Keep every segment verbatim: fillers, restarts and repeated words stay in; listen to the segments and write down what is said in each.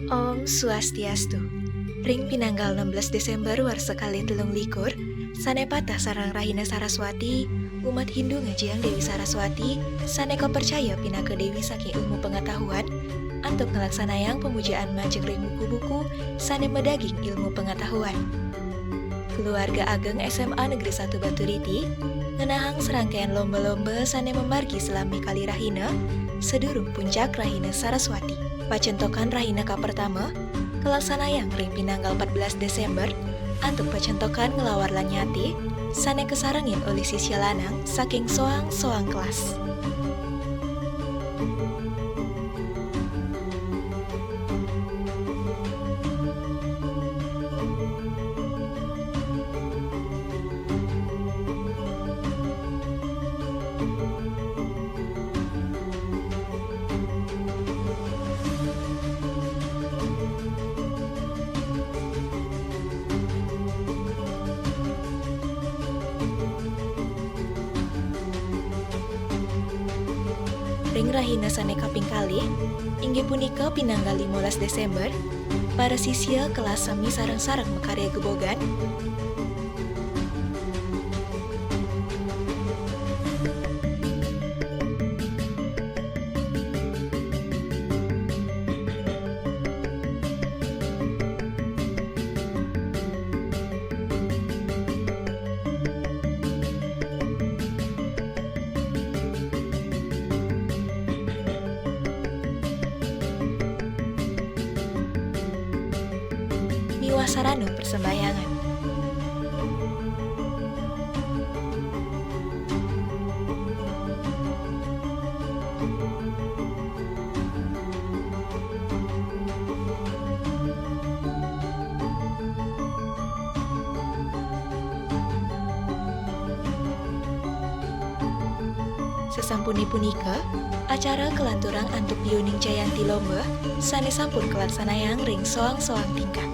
Om Swastiastu. Ring pinanggal enam belas Desember warsa kalih telung likur, sane pateh sareng rahina Saraswati, umat Hindu ngajiang Dewi Saraswati sane kapercaya pinaka dewi saking ilmu pengetahuan, antuk nglaksanayang pemujaan majeng ring buku-buku sane madaging ilmu pengetahuan. Keluarga ageng S M A Negeri satu Baturiti ngenahang serangkaian lomba-lomba sane mamargi salami kalih rahina sadurung puncak rahina Saraswati. Pacentokan rahina kapertama kalaksanayang ring pinanggal empat belas Desember antuk pacentokan nglawar lan nyati sane kasarengin olih sisya lanang saking soang-soang kelas. Ring rahina sane kaping kalih, inggih punika pinanggal limolas Desember, para sisya kelas sami sareng-sareng makarya gebogan. Miwah sarana persembahyangan. Sasampune punika, acara kalanturang antuk piuning jayanti lomba sane sampun kalaksanayang ring soang-soang tingkat.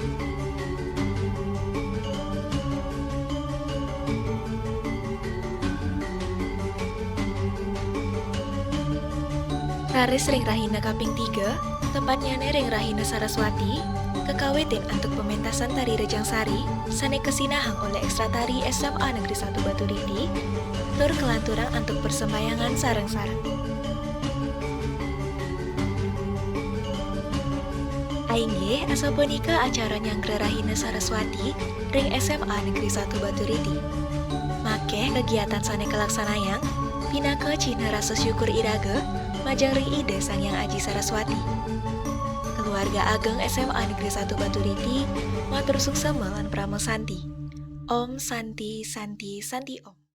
Raris ring rahina kaping tiga, tepatnyane ring rahina Saraswati, kakawitin antuk pementasan tari Rejang Sari sane kasinahang olih ekstra tari S M A Negeri satu Baturiti, tur kalanturang antuk persembahyangan sareng-sareng. Ainggih, asapunika acara nyanggra rahina Saraswati ring S M A Negeri satu Baturiti. Makeh kagiatan sane kalaksanayang pinaka cihna rasa syukur iraga majeng ring Ida Sang Hyang Aji Saraswati. Keluarga ageng S M A Negeri satu Baturiti matur suksema lan parama santi. Om Santi, Santi, Santi Om.